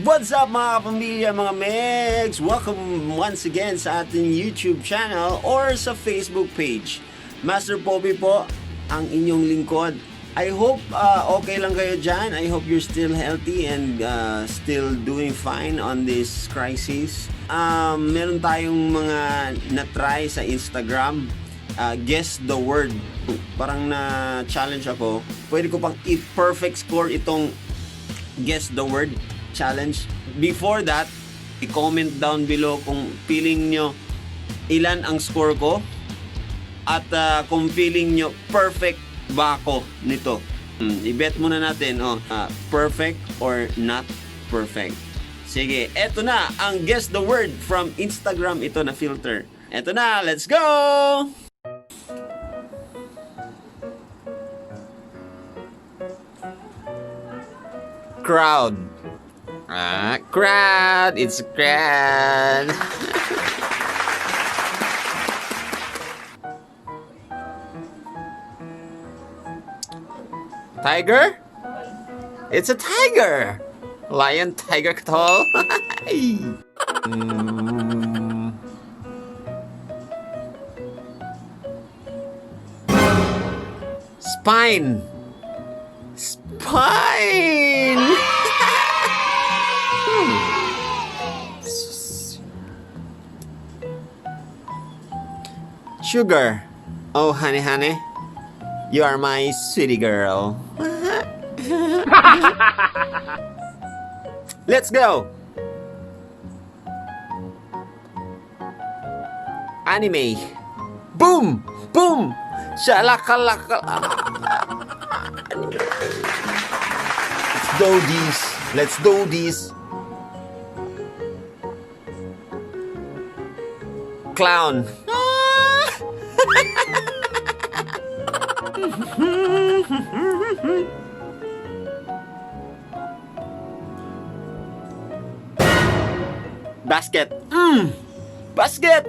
What's up, mga kapamilya, mga Megs? Welcome once again sa ating YouTube channel or sa Facebook page. Master Poppy po, ang inyong lingkod. I hope okay lang kayo dyan. I hope you're still healthy and still doing fine on this crisis. Meron tayong mga na-try sa Instagram. Guess the word. Parang na-challenge ako. Pwede ko pang i-perfect score itong guess the word challenge. Before that, i-comment down below kung feeling nyo ilan ang score ko at kung feeling nyo perfect ba ako nito. I-bet muna natin, oh, perfect or not perfect. Sige, eto na ang guess the word from Instagram, ito na filter. Eto na, let's go! Crowd. Ah, crowd. It's a crowd. Tiger? It's a tiger. Lion, tiger, katol. Spine. Spine. Sugar. Oh, honey, honey. You are my sweetie girl. Let's go. Anime. Boom! Boom! Shalakalaka. Let's do this. Let's do this. Clown. Basket. Basket.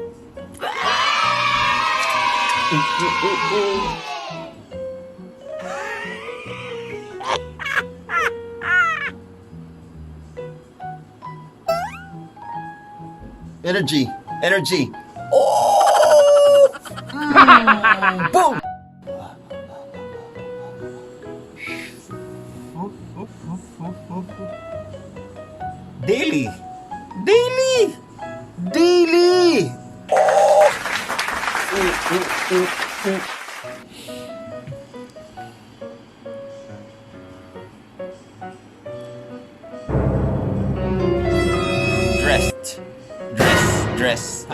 Energy. Energy. Oh! Boom! Daily. Daily. Daily. Oh! Dressed. Dress. Dress.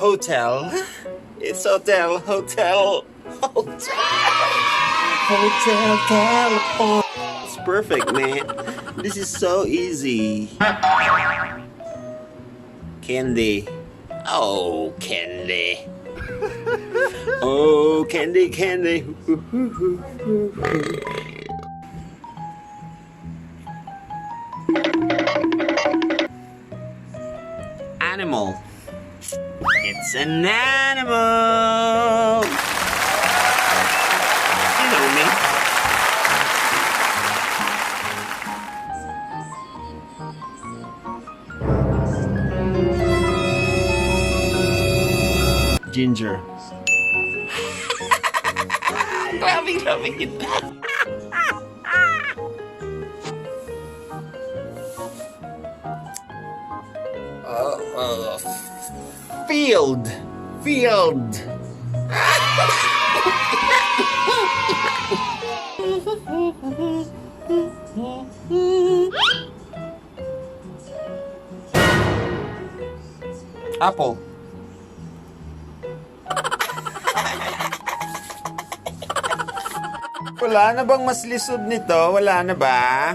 Hotel. It's hotel, hotel, hotel. Hotel California. It's perfect, man. This is so easy. Candy. Oh, candy. Oh, candy, candy. Animal. It's an animal. You know me. Ginger. Grabe, grabe kita. Field. Field. Apple. Wala na bang mas lisod nito? Wala na ba?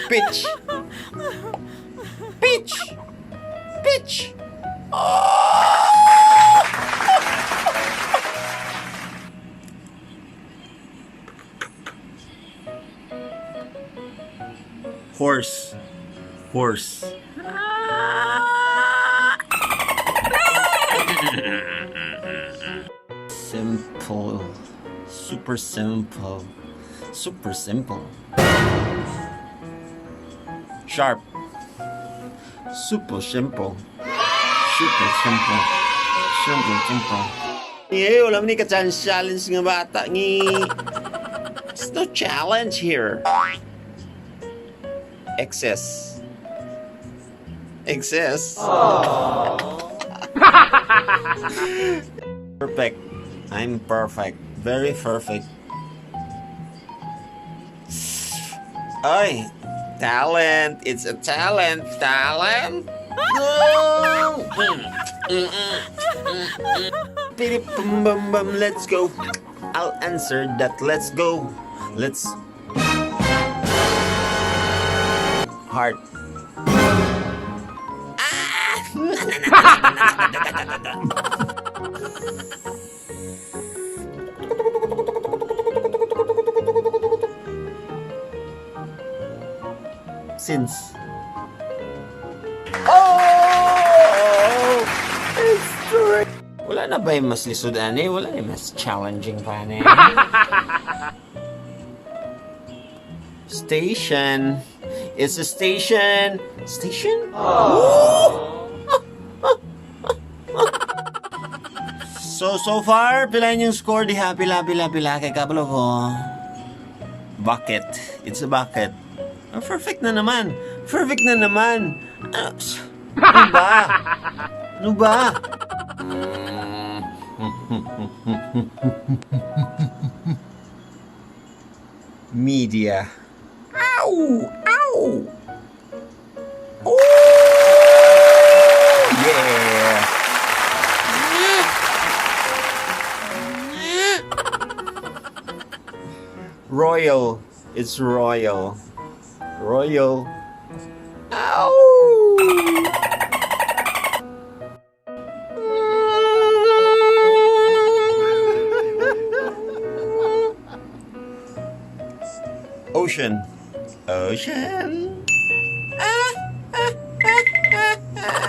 Pitch. Pitch. Pitch. Oh! Horse. Horse. Ah! Simple. Super simple. Super simple. Sharp. Super simple. Super simple. Simple, simple. Eh, wala man ni ka-challenge challenge nga bata ni. There's no challenge here. Excess. Excess. Perfect. I'm perfect. Very perfect. Ay, talent. It's a talent. Talent. Go! Piri pum bum bum. Let's go. I'll answer that. Let's go. Let's. Heart. Ah! Since. Oh! It's true. Wala na ba yung mas lisod, ane? Wala na yung mas challenging pa, ane? Station. It's a station. Station? So far, pila yung score diha? Pila, pila, pila. Kay kabalo ko. Bucket. It's a bucket. Oh, perfect na naman. Perfect na naman. Ano, ano ba? Ano ba? Media. Ow! Ow! Oh! Yeah! Royal. It's royal. Royal. Ow! Ocean. Ocean. Ah, ah, ah, ah, ah.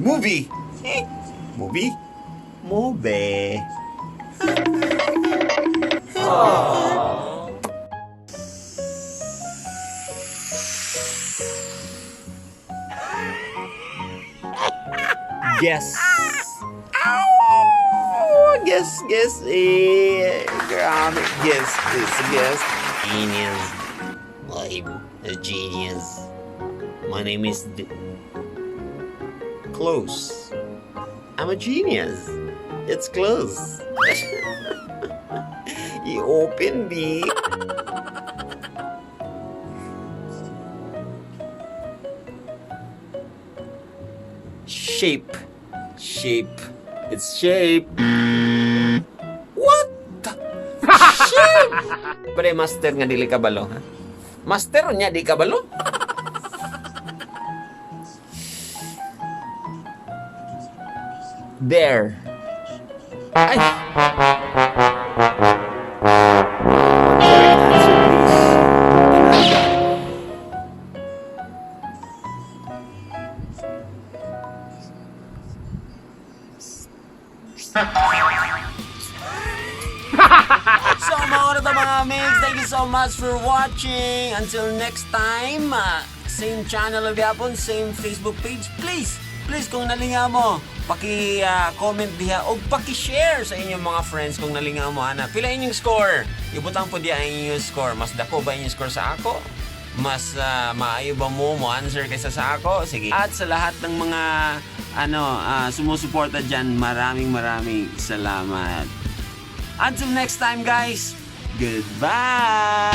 Movie. Eh, movie. Movie. Guess. Ow! Guess, guess. Eh, grabe. Guess, guess, guess. Genius. I'm a genius. My name is Close. I'm a genius. It's close. You open me. Shape. Shape. It's shape. What? Shape! Pre, master nga dili kabalo, ha? Master nya di kabalo? There. Ay! Correct answer, please. So mga na to, mga mix, thank you so much for watching. Until next time, same channel lang gyapon, same Facebook page. Please, please, kung nalinga mo, paki-comment diha o paki-share sa inyong mga friends kung nalinga mo ana. Pila inyong score? Ibutang po diha ang inyong score. Mas dako ba inyong score sa ako? Mas maayo ba mo mo answer kaysa sa ako? Sige. At sa lahat ng mga ano sumusuporta diyan, maraming maraming salamat. Until next time, guys. Goodbye.